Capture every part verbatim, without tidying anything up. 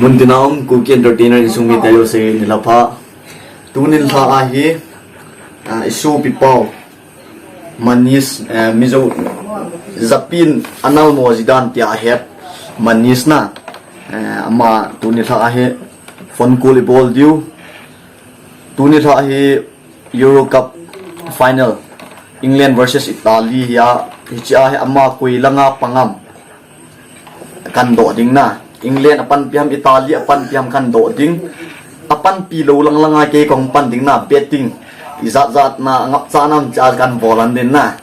Muntina um Kuki Entertainer insung mite jouse nilhah pha. Tuni nilhah a hi, ah, isopi pau Manish, eh, Mizo Japin anal mo jidan tia ahet Manish na. Eh, ama tuni nilhah a hi phone call ibol diu. Tuni nilhah a hi Euro Cup final, England versus Italy hi a, hiche a hi ama koi langa pang am kahin doh ding na. England apanpi ham, Italy apanpi ham kahin doh ding. Apanpi lou lang langa kei kahung pan ding na, betting. Ijat jat na, ngap cha nam cha kahin bol ding na.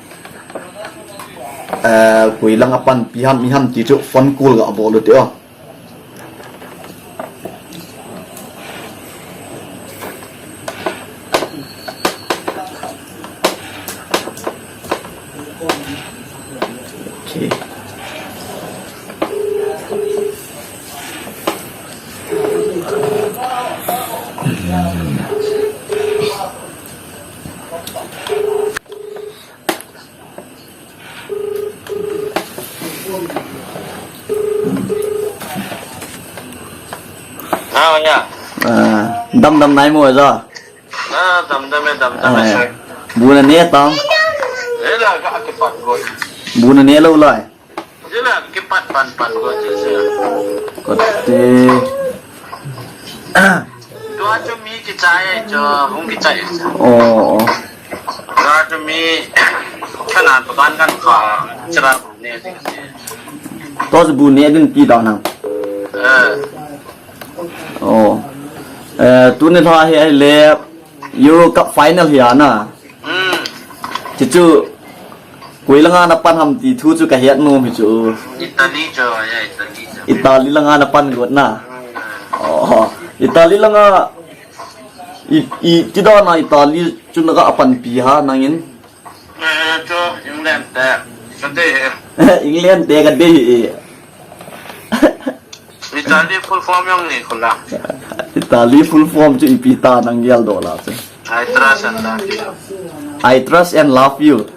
Eh, koi lang apanpi ham, i ham ti chu phone call ga bol u te o. Okay. Nao nya. Ah, dam dam nai mo ja. Ah, dam dam e, dam dam e, ah, sir. Bu na ne tam? Ela ka kipat go. Bu na ne lou lai. Jela kipat pan pan go jela. Kote. Tua chu mi kichai e, chu hung kichai e. Oh, oh. Tua chu mi kana to ban kan ka chira ne. Tua chu bu ne din ti da na. Eh. Oh. Eh, tuni nilhah hi ahile Euro Cup final hi ana. Hmm. Chuchu koi langa na pan ham ti thu chu kahet nom hi chu. Italy chu, ya, Italy chu. Italy langa na pan got na. Hmm. Oh, Italy langa i, i, ti da na Italy chu na ga panpi ha nangin. Eh, chu England te. Kate he. England te kate he. Italy full form jong ni kula. Italy full form chu ipi ta nang gel doh la chu. I trust and love you. I trust and love you.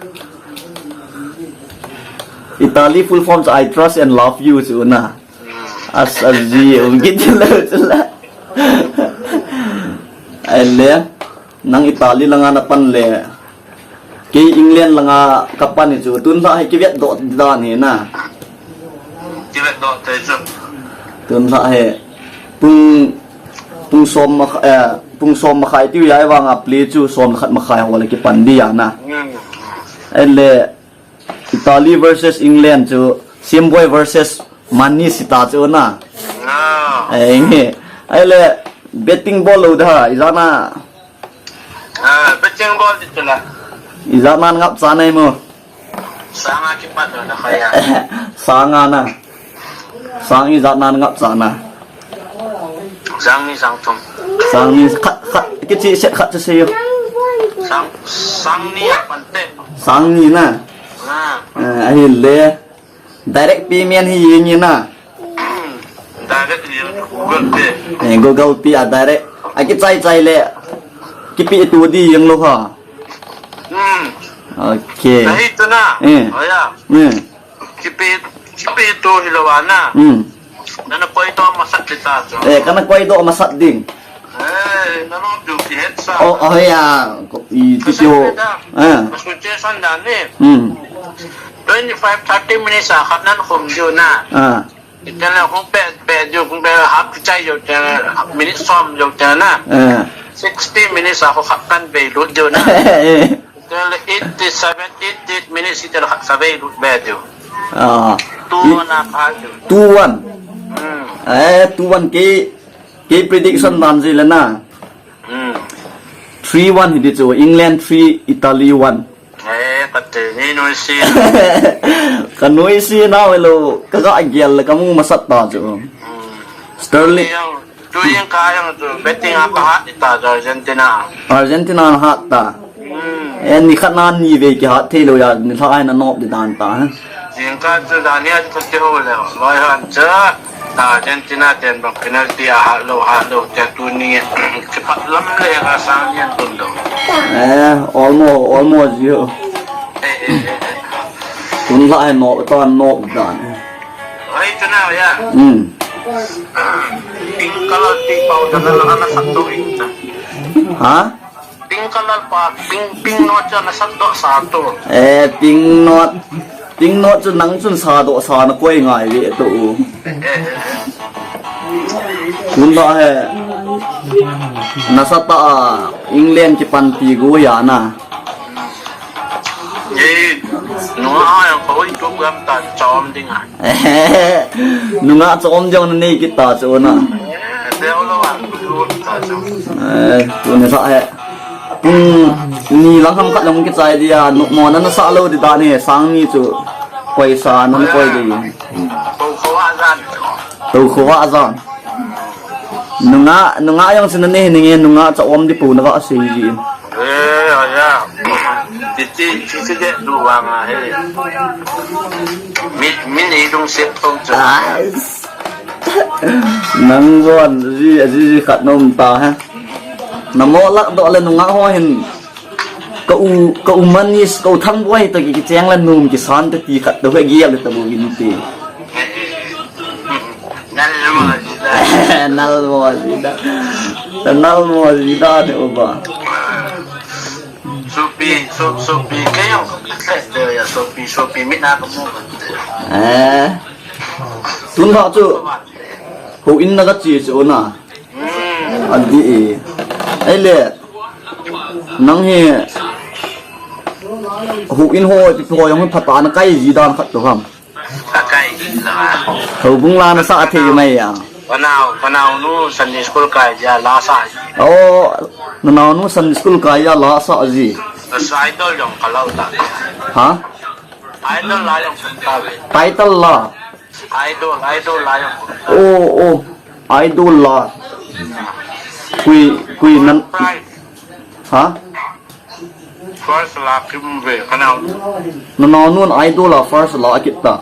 Italy full form chu I trust and love you chu na. Hmm. As a G um kiti le chu la. Ahile, nang Italy langa na pan le. Kei England langa ka pan hi chu, tun lha hi kivet doh dan hi na. Kivet doh te chu. Tun lha hi pung, pung som ma, eh, pung som makhai tiu jai vanga play chu som khat makhai ho le kipan di ja na. Hmm. Ahile Italy versus England chu, Simboi versus Mani sita chu na. Ah. Eh, nge. Ahile betting bol lou da, ijat na. Ah, betting bol di tu la. Ijat na ngap cha nai mo. Sanga kipat na kaya. Sanga na. Sang ijat na ngap cha na. Sang ni sang thum. Sang ni khat, khat, kichi set khat chu sei yo. Sang, sang ni a pan te. Sang ni na. Ah. Ah, ahile. Direct payment hi jeng e na. Direct jeng Google Pay. Eh, Google Pay a direct. A kichai chai le. Kipe to di jeng lou ha. Hmm. Okay. Ahi tu na. Eh. Oh, ya. Hmm. Kipe, kipe to hilou a na. Hmm. Nana koi to masat kita tu. Eh, kana koi to masat ding. Eh, nanu tu kihet sa. Oh, oh, ya. I, ti, ti, oh. Ah. Association dan ni. Hmm. Twenty-five, thirty minutes a khat nan khum diu na. Ah. Itala khum pe, pe diu khum pe half chai diu te, minute som diu te na. Ah. Sixty minutes a khat kan be lut diu na. Eh. Itala eighty-seven, eighty-eight minutes itala khat sa be lut be diu. Ah. Two one a khat diu. Two one. Hmm. Eh, two one ke Kei prediction dan jile na. Hmm. Three one hiti chu, England three, Italy one. Eh, kate, ni noise. Ka noise nau hilou, ka ga gel le ka mu masat ta chu. Hmm. Sterling. Ni jong, tu jeng ka jong tu, betting a ka hat ta chu Argentina. Argentina na hat ta. Hmm. Eh, ni khat na ni vei kihat thei lou a, ni lha ai na nop di dan ta, ha? Jingkah chu dan hi a chu kihou le, loi han chu. Argentina ten bang penalty a hat lou, hat lou, te tuni, kipat lam le ka sang ni an tun lou. Eh, almost, almost you. Eh, eh, eh, eh. Tun lha ai nop, ta nop dan. Oi, tu na ya. Hmm. Pink color ti pau ta na la na sat to in ta. Ha? Pink color pa, pink, pink note cha na sat to sa to. Eh, pink note. Pink note chu nang chun sa do sa na koi ngai ve to. Eh, eh. Tun la he. Na sa ta a England ki pan ti gu ya na. Ye, nunga yang ko i tu gam ta chom ding a. Nunga chom jong na nei kita chu na. Eh, deu lo an ku ta chu. Eh, tun sa he. Pung ni lang ham khat lang ki chai dia, nu mo na na sa lo di ta ni, sang ni chu. Koi sa na koi di. To ko a zan. To ko a zan. Nunga, nunga jong sin na nei ni nge, nunga cha om di pu na ga sei ji. Eh, ya. Ti ti ti ti de du wa nga he. Mi mi ni dung se tong chu. Ais. Nang bon ji ji ji khat nom ta ha. Na mo lak do le nunga ho hin. Ka u, ka u Manis, ka u Thangboi to ki, ki cheng la num ki san te ti khat to he gial ta bu gin ti. Nal mo ji da. Nal mo ji da. Ta nal mo ji da de uba. Sopi, so, sopi, ke yong ko kle de ya sopi, sopi mi na ko mo. Eh. Tun ba chu. Ho in na ka chi chu na. Adi e. Ai le. Nang hi. Hu in ho ti ho jong phat a na kai ji dan khat to ham. Ka kai ji la. Ho bung la na sa thei mai ya. Panau, panau nu Sunday school kai ja la sa. Oh, na nau nu Sunday school kai ja la sa ji. Sa idol jong ka lau ta. Ha? Idol la jong sa ta ve. Title la. Idol, idol la jong. Oh, oh. Idol la. Kui, kui nan. Prize. Ha? First la kim ve, kanau. Nanau nun idol la first la kit ta.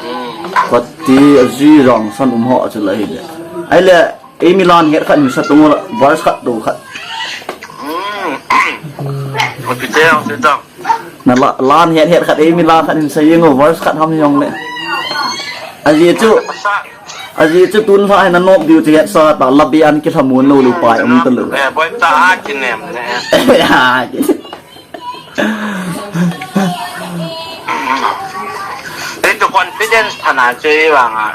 Hmm. Kati aji rang san um ho achu la hi le. Ai le, ei mi lan het khat hin sa tung la, verse khat to khat. Hmm. Kati te ang se ta. Na la, lan het het khat ei mi la khat hin sa yeng o verse khat ham jong le. Aji chu, aji chu tun la na nop diu chu het sa ta la bi an ki la mun lo lo pai um ta lo. Eh, boi ta a ki nem ne. Ya, ki. Ei to confidence thana chu i vang a.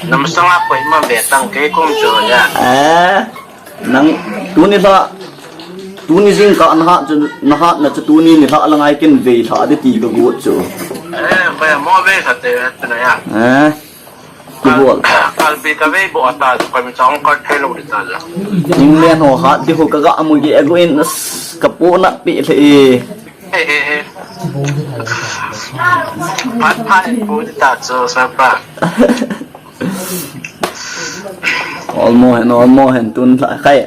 Nam sanga koi ma be tang ke kum chu ya. Eh. Nang tuni la, tuni jingkah na hat chu, na hatna chu tuni ni la la ngai kin vei la de ti ka got chu. Eh, koi mo vei sa te tu na ya. Eh. Ki bol. Kal pi ka vei bo ta chu koi mi chong kar thei lo di ta la. England ho hat di ho ka ga mu ge go in s-, ka po na pi le e. Phat phat po di ta chu sa pa. Olmo hen, olmo hen tun la khai.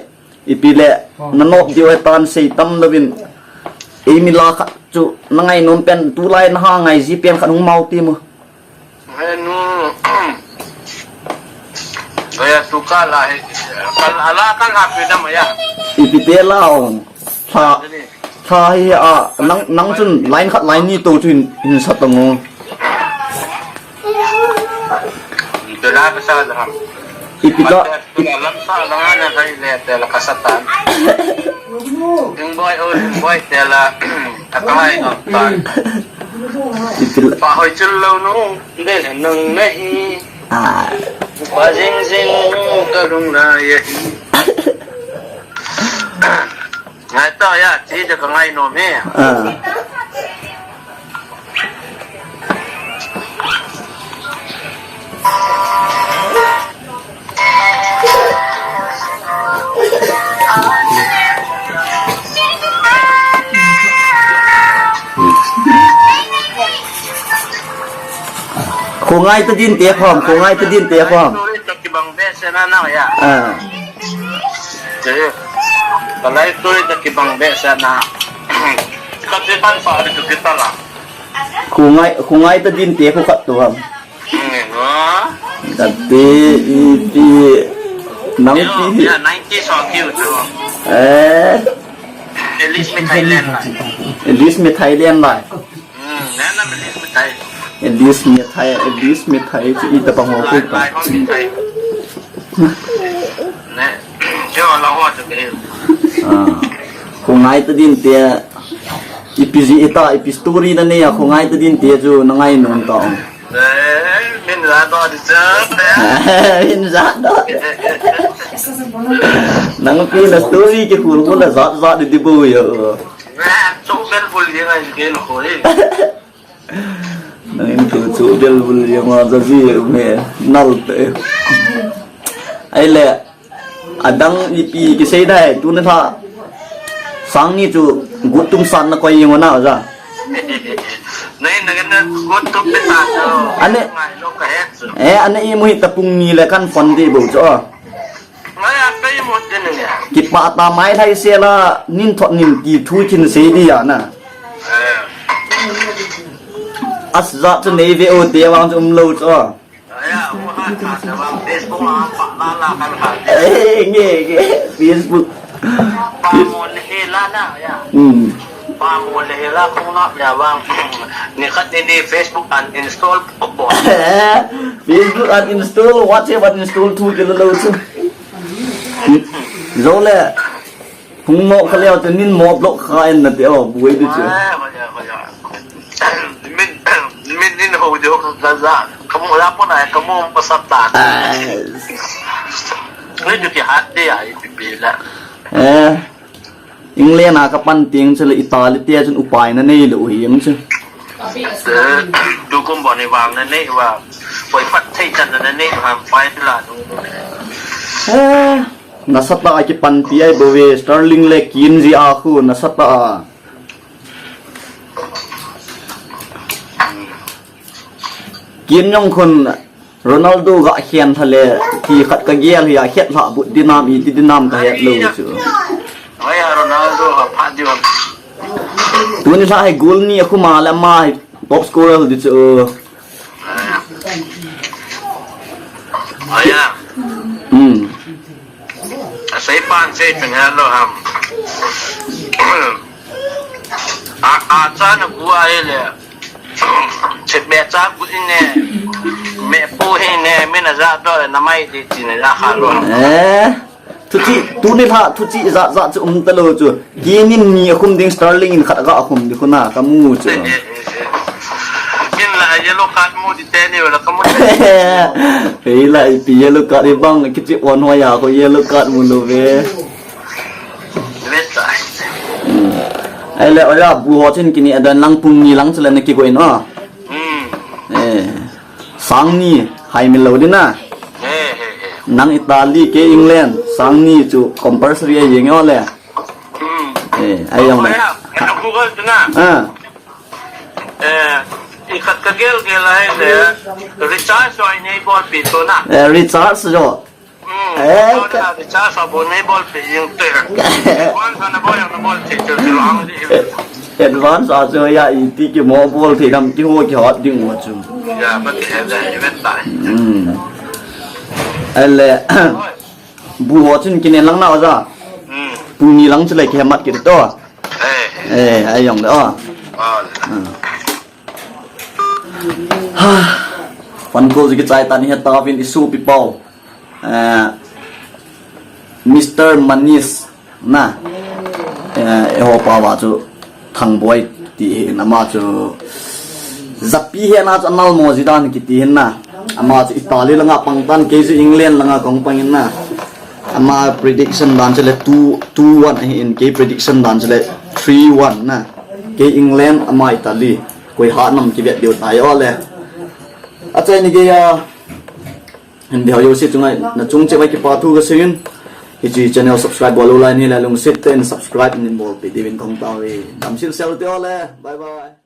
Ipi le, na nop diu he tan sei tam lovin. Ei mi la khat chu, na ngai nom pen, tu lai na ha ngai ji pen khat hung mau ti mu. He nu. Aya tu ka la he. Kal ala kal ha pe dam ya. Ipi te la ong. Tha, tha hi a, nang, nang chun line khat line ni to chu hin, hin sa tong o. Dola ka sa la. Ipi ta. Dola lam sa la nga na sai le te la ka sa tan. Ding boy o ding boy te la. A ka hai no tan. Ipi la. Pa hoi chul lo no. Del nang nahi. Ah. Pa jing jing ka lung la ye. Ngai ta ya, ti ja ka ngai nom e. Ah. Khongai ta din te khom, khongai ta din te khom. Kibang be se na na ya. Ah. Te, ka lai tu ta kibang be se na. Ka te pan pa ri tu kita la. Khongai, khongai ta din te khu khat tu ham. Hmm, ha? Ka te i ti nang ti. Ya, ninety so kiu tu. Eh. At least me Thailand la. At least me Thailand la. Hmm, na na me Thailand. At least mithai, at least mithai chu itobang ho ko pa. Ne. Keiho la ho chu ke. Ah. Khongai ta din te. Ipi ji ita, ipi story nanei a khongai ta din te chu nangai nom ta. Eh, min ja doh di chu. Min ja doh. Nang pi na story kihol ko la jat jat di bou yo. Nang in tu chu bel bul jeng a ja ji me nal te. Ahile, adang ipi kisei dai, tuni lha. Sang ni chu gut tum san na koi jeng u na ja. Nai na kan gut tum pe ta chu. Ane. Ngai lo ka het chu. Eh, ane imu hi ta pung ni le kan phone di bou chu. Ngai a kai mo te ne. Kipah ta mai thai se la nin thot nin ti thu chin sei di ya na. Eh. As ja chu nei ve o te vang chu um lo chu. Aya, u ha cha cha vang Facebook a pa la la kan kha. Eh, nge, nge. Facebook. Pa mo le he la na ya. Hmm. Pa mo le he la khong na ya vang. Ni khat ni ni Facebook uninstall po po. Facebook uninstall, WhatsApp uninstall thu ke lo lo chu. Zo le. Hung mo kha leo chu nin mo block kha in na te o, buai di chu. Ah, hoya, hoya. Min, min nin ho jo ka ja. Kamu la po na, kamu pasat ta. Ah. Ni ju ki hat de ai pi pi la. Eh. England a ka pan teng chu le Italy te chun upai na nei lou hi em chu. Eh, tu kum bo ni vang na nei vang. Poi pat thei chan na nei vang pai la tu. Eh, nasatah a kipanpi ahi bouve, Sterling le Keane jeh a khu nasatah a. Keane jong khun Ronaldo ga khen tha le ti khat ka gel hi a khet lha but dinam iti dinam ka het lou chu. Hoi a Ronaldo ha pha diu. Tuni lha hi goal ni a khum a le ama hi top scorer di chu. Aya. Hmm. Asei pan sei pen hello ham. A, a cha na bu a le. Che be cha bu ne. Me pu hi ne, me na ja do na mai di ti na ja kha lo. Eh. Thuchi, tuni lha, thuchi ja ja chu um ta lou chu. Keane in ni a khum ding, Sterling in khat ga a khum di khu na, ka mu chu. Min la yellow card mu di te ni la ka mu. Hei la ipi yellow card i bang, kichi on ho ya ko yellow card mu lou ve. Ve ta. Hmm. Ahile, oya, bu ho chin kini adan lang pung ni lang chu le na kigoi in o. Hmm. Eh. Sang ni, hai min lou di na. He, he, he. Nang Italy, kei England, sang ni chu compulsory ahi jeng e o le. Hmm. Eh, ahi jong le. Aya, Google tu na. Ah. Eh, i khat ka gel gel ahi le, recharge jo nei bol pi tu na. Eh, recharge jo. Hmm. Eh, ka- recharge a bol nei bol pi jeng tu. Wan sa na bol, na bol ti tu tu lang di. Advance a chu ya iti kimo bol thei dam kiho kihot ding u chu. Ya, ba ti he da, he ta. Hmm. Ahile, bu ho chun kinen lang na o ja. Hmm. Pung ni lang chu le kihemat kit to. Eh. Eh, ahi jong le o. Ah. Hmm. Ha. Phone call ji kichai tan hi ta vin i sopi pau. Eh, Mister Manish na, eh, eiho pa va chu Thangboi ti hi na, ama chu japi hi na chu anal mo ji dan kiti hin na. Ama chu Italy langa pang tan, kei chu England langa kong pang in na. Ama prediction dan chu le two, two one ahi in, kei prediction dan chu le three one na. Kei England, ama Italy. Koi ha nam kivet diu tai o le. Achai ni gei a. Hin veu jouse chunga, na chung cheh a kipa thu ka sei in. Hiche channel subscribe bol lou lai nahile lungset tah in subscribe nei bolpeh diuvin kong tao e. Damsel sel te o le. Bye bye.